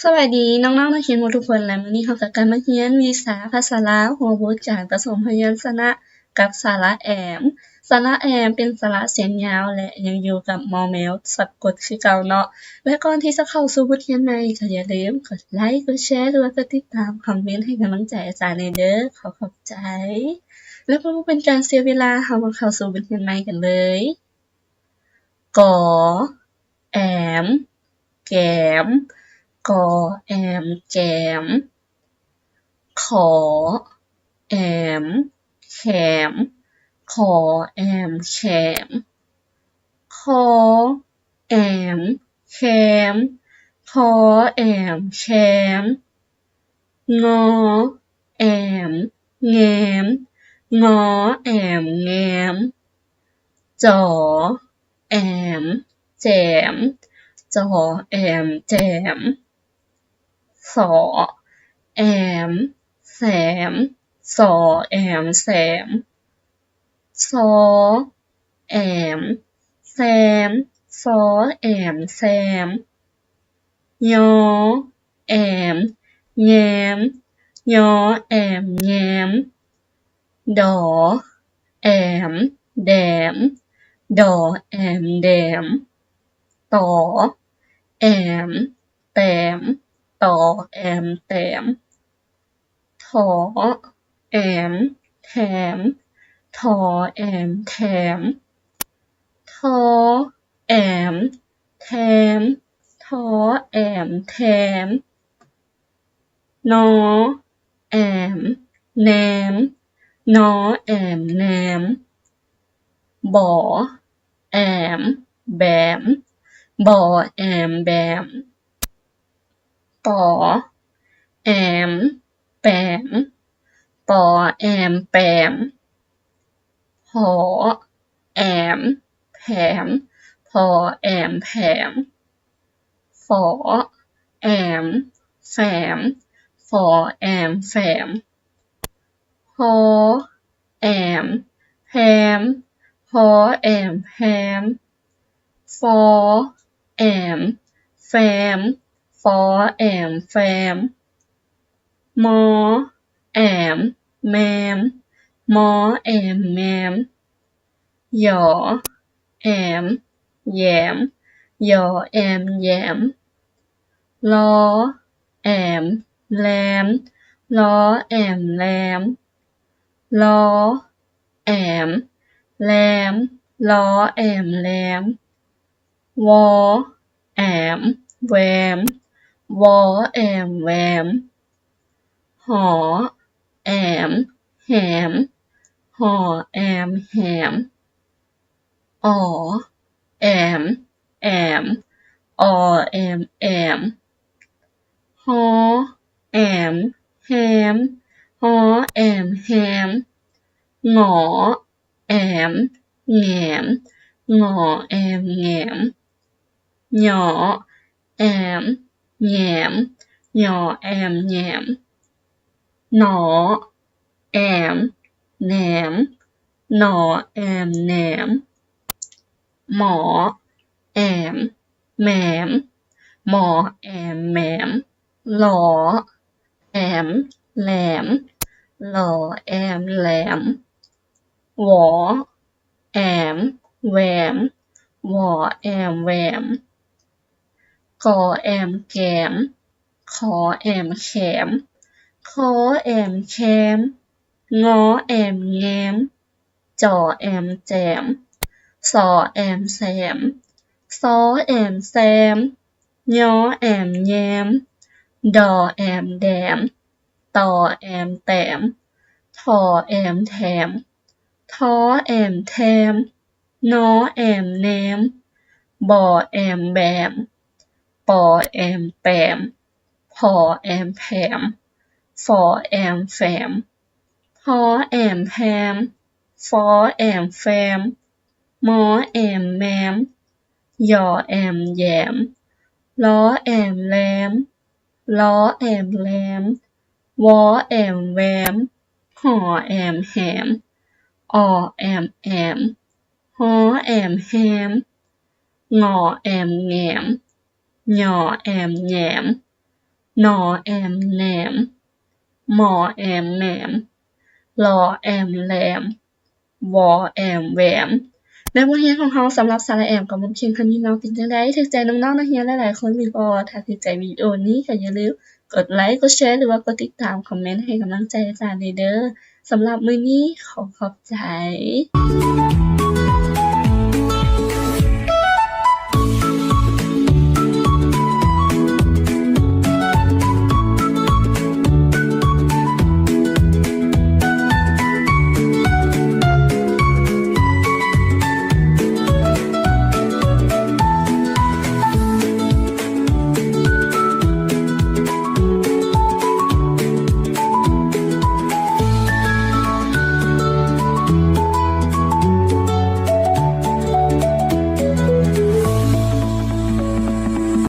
ສະບາຍດີນ້ອງໆນັກຮຽນໝົດທຸກຄົນ ແລະ ມື້ນີ້ເຮົາກໍກັບມາຮຽນວິຊາພາສາລາວ ຫົວບົດການປະສົມພະຍັນຊະນະກັບສະຫຼະແອມ. ສະຫຼະແອມເປັນສະຫຼະສຽງຍາວ ແລະ ຍັງຢູ່ກັບມໍແມວສະກົດຄືເກົ່າເນາະ. ແລະ ກ່ອນທີ່ຈະເຂົ້າສູ່ບົດຮຽນໃໝ່ ກໍຢ່າລືມກົດໄລ, ກົດແຊ ຫຼືວ່າກົດຕິດຕາມ, ຄອມເມັນໃຫ້ກຳລັງໃຈອາຈານແດ່ເດີ້. ຂໍຂອບໃຈ. ແລະ ເພື່ອບໍ່ເປັນການເສຍເວລາ, ເຮົາມາເຂົ້າສູ່ບົດຮຽນໃໝ່ກັນເລີຍ. ກ ແອມ ແກມ ກ ແອມ ແກມ ຂ ແອມ ແຂມ ຂ ແອມ ແຂມ ຄ ແອມ ແຄມ ຄ ແອມ ແຄມ ງ ແອມ ແງມ ງ ແອມ ແງມ ຈ ແອມ ແຈມ ຈ ແອມ ແຈມ ສ ແອມ ແສມ ສ ແອມ ແສມ ຊ ແອມ ແຊມ ຊ ແອມ ແຊມ ຍ ແອມ ແຍມ ຍ ແອມ ແຍມ ດ ແອມ ແດມ ດ ແອມ ແດມ ຕ ແອມ ແຕມ ຕ ແອມ ແຕມ ຖ ແອມ ແຖມ ຖ ແອມ ແຖມ ທ ແອມ ແທມ ທ ແອມ ແທມ ນ ແອມ ແນມ ນ ແອມ ແນມ ບ ແອມ ແບມ ບ ແອມ ແບມ ປ ແອມ ແປມ ປ ແອມ ແປມ ຜ ແອມ ແຜມ ຜ ແອມ ແຜມ ຝ ແອມ ແຝມ ຝ ແອມ ແຝມ ຮ ແອມ ແຮມ ຮ ແອມ ແຮມ ຟ ແອມ ແຟມ ຟ ແອມ ແຟມ ມ ແອມ ແມມ ມ ແອມ ແມມ ຢ ແອມ ແຢມ ຢ ແອມ ແຢມ ລ ແອມ ແລມ ລ ແອມ ແລມ ລ ແອມ ແລມ ລ ແອມ ແລມ ວ ແອມ ແວມ ວ ແອມ ແວມ ຫ ແອມ ແຫມ ຫ ແອມ ແຫມ ອໍ ແອມ ແອມ ອໍ ແອມ ແອມ ຮ ແອມ ແຮມ ຮ ແອມ ແຮມ ງ ແອມ ແງມ ງ ແອມ ແງມ ຍ ແອມ ແຍມ ຍ ແອມ ແຍມ ໜ ແອມ ແໜມ ໜ ແອມ ແໜມ ໝ ແອມ ແໝມ ໝ ແອມ ແໝມ ຫຼ ແອມ ແຫຼມ ຫຼ ແອມ ແຫຼມ ວ ແອມ ແວມ ວ ແອມ ແວມ ກ ແອມ ແກມ ຂ ແອມ ແຂມ ຄ ແອມ ແຄມ ງ ແອມ ແງມ ຈ ແອມ ແຈມ ຊ ແອມ ແຊມ ຊ ແອມ ແຊມ ຍ ແອມ ແຍມ ດ ແອມ ແດມ ຕ ແອມ ແຕມ ຖ ແອມ ແຖມ ທ ແອມ ແທມ ນ ແອມ ແນມ ບ ແອມ ແບມ ປ ແອມ ແປມ ຜ ແອມ ແຜມ ຝ ແອມ ແຝມ ພ ແອມ ແພມ ຟ ແອມ ແຟມ ມ ແອມ ແມມ ຢ ແອມ ແຢມ ລ ແອມ ແລມ ລ ແອມ ແລມ ວ ແອມ ແວມ ຫ ແອມ ແຫມ ອໍ ແອມ ແອມ ຫ ແອມ ແຮມ ງ ແອມ ແງມ ຍ ແອມ ແຍມ ນ ແອມ ແນມ, ມ ແອມ ແມມ, ລ ແອມ ແລມ, ວ ແອມ ແວມ. ໃນບົດຮຽນຂອງເຮົາສຳລັບສະລະແອມກັບໝົດພຽງເທົ່ານີ້ເນາະ. ເປັນຈັ່ງໃດ? ຖືກໃຈນ້ອງໆນັກຮຽນຫຼາຍໆຄົນຫຼືບໍ່? ຖ້າຖືກໃຈວິດີໂອນີ້ ກໍຢ່າລືມກົດໄລ, ກົດແຊ ຫຼືວ່າກົດຕິດຕາມ, ຄອມເມັນໃຫ້ກຳລັງໃຈອາຈານແດ່ເດີ. ສຳລັບມື້ນີ້ ຂໍຂອບໃຈ.